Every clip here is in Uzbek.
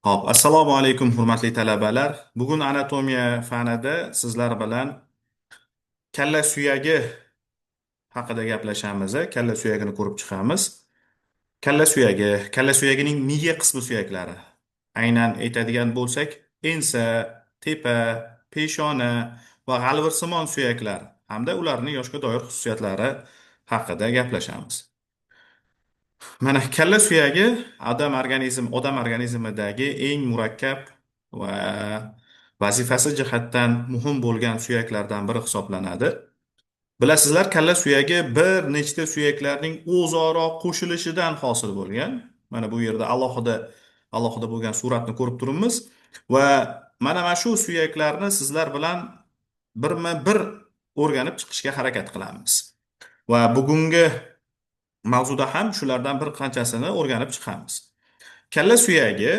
Xo'p, assalomu alaykum hurmatli talabalar. Bugun anatomiya fanida sizlar bilan kalla suyagi haqida gaplashamiz. Kalla suyagini ko'rib chiqamiz. Kalla suyagi, kalla suyagining miya qismi suyaklari. Aynan aytadigan bo'lsak, ensa, tepa, peshona va g'alvirsimon suyaklar hamda ularning yoshga doir xususiyatlari haqida gaplashamiz. Mana kalla suyagi odam organizmidagi eng murakkab va vazifasi jihatdan muhim bo'lgan suyaklardan biri hisoblanadi. Bilasizlar, kalla suyagi bir nechta suyaklarning o'zaro qo'shilishidan hosil bo'lgan. Mana bu yerda alohida alohida bo'lgan suratni ko'rib turibmiz va mana shu suyaklarni sizlar bilan birma-bir o'rganib chiqishga harakat qilamiz. Va bugungi mavzuda ham shulardan bir qanchasini o'rganib chiqamiz. Kalla suyagi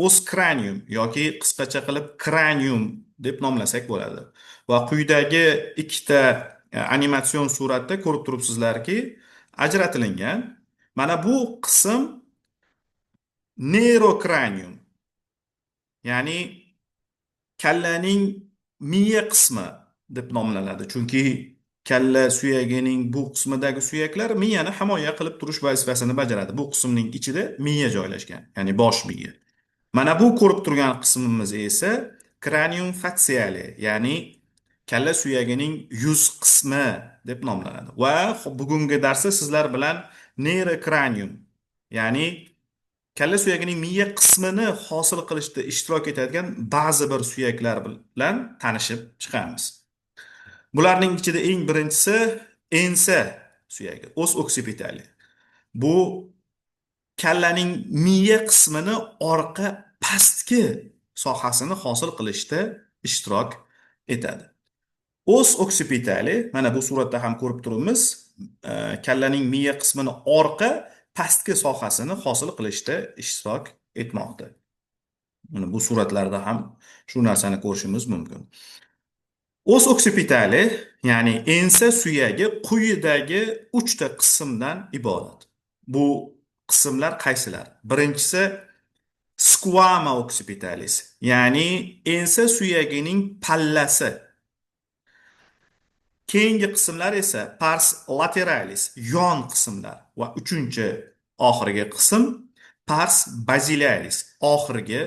os cranium yoki qisqacha qilib cranium deb nomlasak bo'ladi. Va quyidagi ikkita animatsion suratda ko'rib turibsizlarki, ajratilingan. Mana bu qism neurokranium, ya'ni kallaning miya qismi deb nomlanadi. Chunki kalla suyagining bu qismidagi suyaklar miyani himoya qilib turish vazifasini bajaradi. Bu qismning ichida miya joylashgan, ya'ni bosh miya. Mana bu ko'rib turgan qismimiz esa cranium faciale, ya'ni kalla suyagining yuz qismi deb nomlanadi. Va bugungi darsda sizlar bilan neurokranium, ya'ni kalla suyagining miya qismini hosil qilishda ishtirok etadigan ba'zi bir suyaklar bilan tanishib chiqamiz. Bularning ichida eng birinchisi ensa suyagi, os occipitale. Bu kallaning miya qismini orqa pastki sohasini hosil qilishda ishtirok etadi. Os occipitale, mana bu suratda ham ko'rib turibmiz, kallaning miya qismini orqa pastki sohasini hosil qilishda ishtirok etmoqda. Mana bu suratlarda ham shu narsani ko'rishimiz mumkin. Os occipitale, ya'ni ensa suyagi quyidagi uchta qismdan iborat. Bu qismlar qaysilar? Birinchisi squama occipitalis, ya'ni ensa suyagining pallasi. Keyingi qismlar esa pars lateralis, yon qismlar va uchinchi oxirgi qism pars basilaris, oxirgi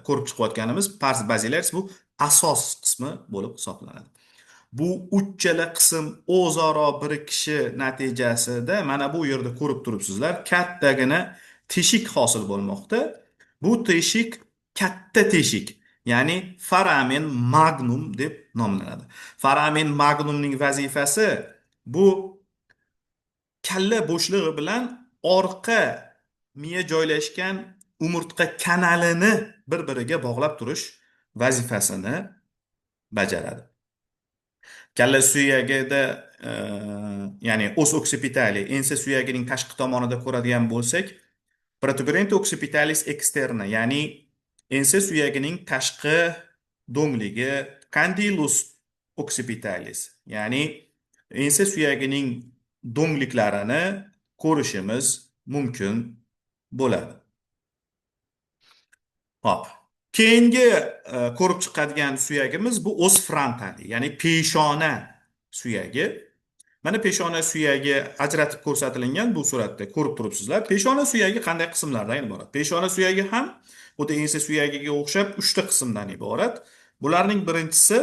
ko'rib chiqayotganimiz pars basilaris bu asos qismi bo'lib hisoblanadi. Bu uchala qism o'zaro birikishi natijasida mana bu yerda ko'rib turibsizlar, kattagina teshik hosil bo'lmoqda. Bu teshik katta teshik, ya'ni foramen magnum deb nomlanadi. Foramen magnumning vazifasi bu kalla bo'shlig'i bilan orqa miya joylashgan umurtqa kanalini bir-biriga bog'lab turish vazifasini bajaradi. Kalla suyagida, ya'ni os occipitale, ensa suyagining tashqi tomonida ko'radigan bo'lsak, protuberante occipitalis externa, ya'ni ensa suyagining tashqi do'ngligi, condylus occipitalis, ya'ni ensa suyagining do'ngliklarini ko'rishimiz mumkin bo'ladi. Xo'p. Keyingi ko'rib chiqadigan suyagimiz bu os frontali, ya'ni peshona suyagi. Mana peshona suyagi ajratib ko'rsatilgan bu suratda ko'rib turibsizlar. Peshona suyagi qanday qismlardan iborat? Peshona suyagi ham xuddi ensa suyagiga o'xshab uchta qismdan iborat. Bularning birinchisi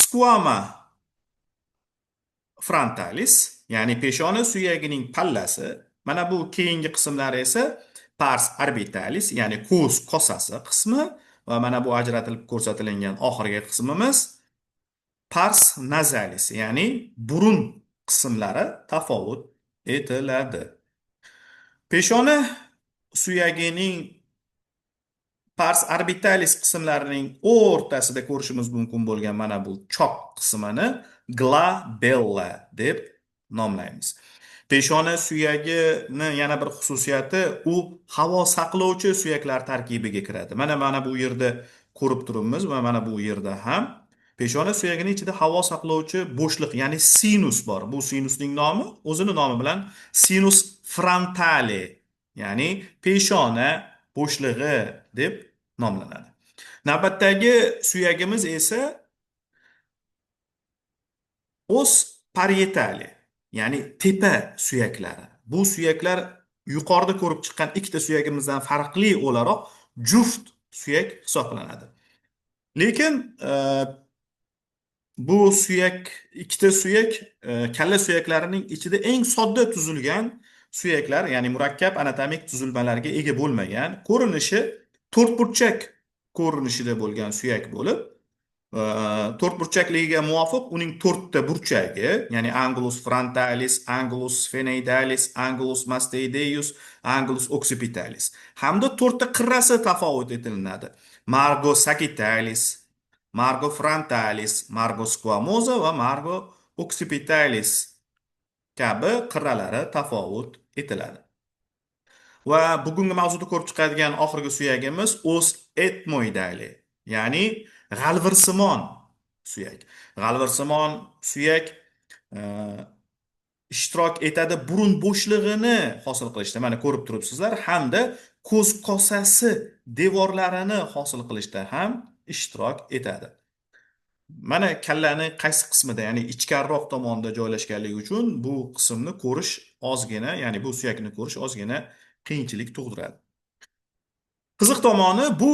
squama frontalis, ya'ni peshona suyagining pallasi. Mana bu keyingi qismlari esa pars orbitalis, ya'ni ko'z kosasi qismi va mana bu ajratilib ko'rsatilgan oxirgi qismimiz pars nasalis, ya'ni burun qismlari tafovut etiladi. Peshona suyagining pars orbitalis qismlarining o'rtasida ko'rishimiz mumkin bo'lgan mana bu chok qismini glabella deb nomlaymiz. Peshona suyagini yana bir xususiyati u havo saqlovchi suyaklar tarkibiga kiradi. Mana bu yerda ko'rib turibmiz va mana bu yerda ham peshona suyagining ichida havo saqlovchi bo'shliq, ya'ni sinus bor. Bu sinusning nomi o'zini nomi bilan sinus frontale, ya'ni peshona bo'shlig'i deb nomlanadi. Navbatdagi suyagimiz esa os parietale, ya'ni tepa suyaklari. Bu suyaklar yuqorida ko'rib chiqqan ikkita suyagimizdan farqli o'laroq juft suyak hisoblanadi. Lekin bu suyak, ikkita suyak kalla suyaklarining ichida eng sodda tuzilgan suyaklar, ya'ni murakkab anatomik tuzilmalarga ega bo'lmagan, ko'rinishi to'rtburchak ko'rinishida bo'lgan suyak bo'lib, to'rtburchakligiga muvofiq uning to'rtta burchagi, ya'ni angulus frontalis, angulus sphenoidalis, angulus mastoideus, angulus occipitalis hamda to'rtta qirrasi tafovut etilinadi. Margo sagittalis, margo frontalis, margo squamosa va margo occipitalis kabi qirralari tafovut etiladi. Va bugungi mavzuda ko'rib chiqadigan oxirgi suyagimiz os etmoidali, ya'ni g'alvirsimon suyak. G'alvirsimon suyak ishtirok etadi burun bo'shlig'ini hosil qilishda, mana ko'rib turibsizlar, hamda ko'z kosasi devorlarini hosil qilishda ham ishtirok etadi. Mana kallani qaysi qismida, ya'ni ichkariroq tomonda joylashganligi uchun bu qismni ko'rish ozgina, ya'ni bu suyakni ko'rish ozgina qiyinchilik tug'diradi. Qiziq tomoni, bu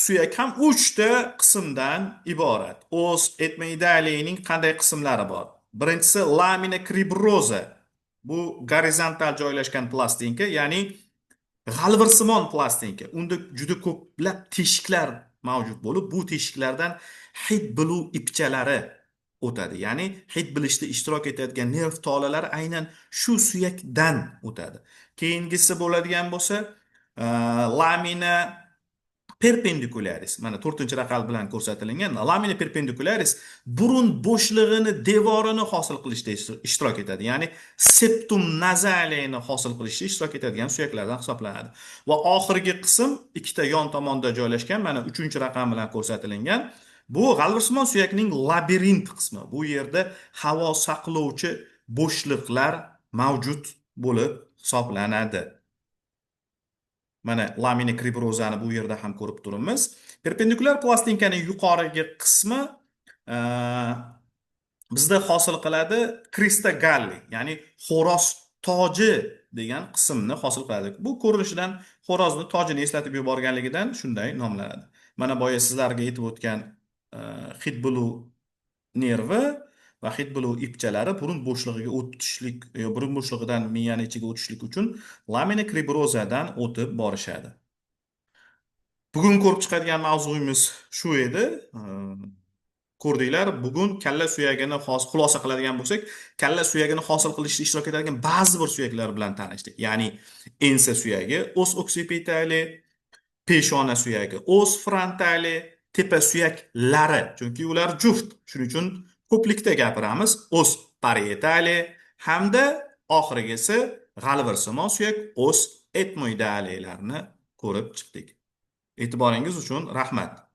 suyak ham 3 ta qismdan iborat. Os etmoidalining qanday qismlari bor? Birinchisi lamina cribrosa. Bu gorizontal joylashgan plastinka, ya'ni g'alvirsimon plastinka. Unda juda ko'plab teshiklar mavjud bo'lib, bu teshiklardan hid biluv ipchalari o'tadi. Ya'ni hid bilishda ishtirok etadigan nerv tolalari aynan shu suyakdan o'tadi. Keyingisi bo'ladigan bo'lsa, lamina perpendicularis. Mana 4-raqam bilan ko'rsatilgan lamina perpendicularis burun bo'shlig'ini devorini hosil qilishda ishtirok etadi. Ya'ni septum nazalini hosil qilishda ishtirok etadigan suyaklardan hisoblanadi. Va oxirgi qism ikkita yon tomonda joylashgan, mana 3-raqam bilan ko'rsatilgan. Bu g'alvirsimon suyakning labirint qismi. Bu yerda havo saqlovchi bo'shliqlar mavjud bo'lib hisoblanadi. Mana lamina cribrosani bu yerda ham ko'rib turibmiz. Perpendikulyar plastinkaning yuqorigi qismi bizda hosil qiladi crista galli, ya'ni xo'roz toji degan qismni hosil qiladi. Bu ko'rinishidan xo'rozni tojini eslatib yuborganligidan shunday nomlanadi. Mana boya sizlarga aytib o'tgan hid biluv nervi va hid biluv ipchalari burun bo'shlig'iga o'tishlik, burun bo'shlig'idan miyani ichiga o'tishlik uchun lamina cribrosadan o'tib borishadi. Bugun ko'rib chiqadigan mavzuyimiz shu edi. Ko'rdinglar, bugun kalla suyagini xulosa qiladigan bo'lsak, kalla suyagini hosil qilishda ishtirok etadigan ba'zi bir suyaklar bilan tanishdik. Ya'ni ensa suyagi, os occipitali, peshona suyagi, os frontali, tepa suyaklari, chunki ular juft. Shuning uchun ko'plikda gapiramiz. Os parietali hamda oxirgisi g'alvirsimon suyak os etmoidalilarni ko'rib chiqdik. E'tiboringiz uchun rahmat.